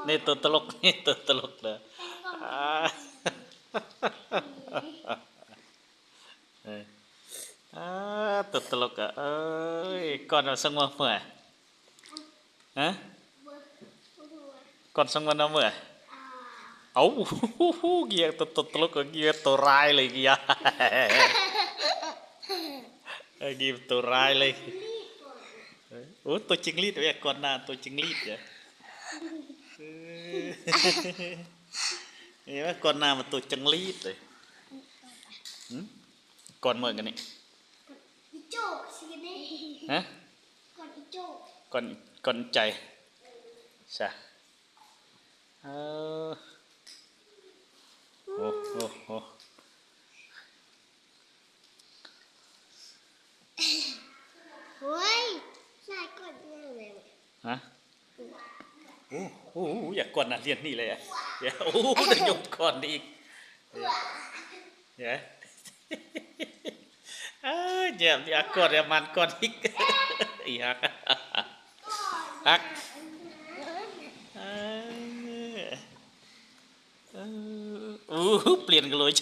ນີ້ໂຕຕະຫຼົກ ນີ້ໂຕຕະຫຼົກເດີ. ອາ ເອີ ອາ ໂຕຕະຫຼົກອະ ເອີຍ ກ່ອນເອົາສັງວະເມື່ອຍ ຮະ ກ່ອນສັງວະເອົາເມື່ອຍ. ເອົາ ເກີຍໂຕ ໂຕຕະຫຼົກ ເກີຍໂຕຮ້າຍເລີຍ ເກີຍ ເອີ ເກີຍໂຕຮ້າຍເລີຍ. ໂອ້ ໂຕຈິງຫຼີດ ເອີ ກ່ອນໜ້າໂຕຈິງຫຼີດເດີ. ເອີ ເອີ ກ່ອນໜ້າມັນໂຕຈັງຫຼີດເລີຍ. ຫືມ ກ່ອນເໝີນກັນນີ້ ຮະ ກ່ອນ ກ່ອນໃຈຊະ. ເອີ ໂອ້ ໂອ້ ໂອ້ ໂອ້ຍ ໃສ່ກ່ອນເໜືອແລ້ວ ຮະ ໂອ້ ໂອ້ ຢາກກ່ອນນະ ລຽນນີ້ເລີຍອະ. ໂອ້ ໄດ້ຍົກກ່ອນອີກ ເອີ ເອີ ແຍມນີ້ ອາ ກ່ອນ ມັນກ່ອນອີກ ອີກ ຮັກ ຮັກ ເອີ ເອີ ໂອ້ ປ່ຽນກັນເລີຍ.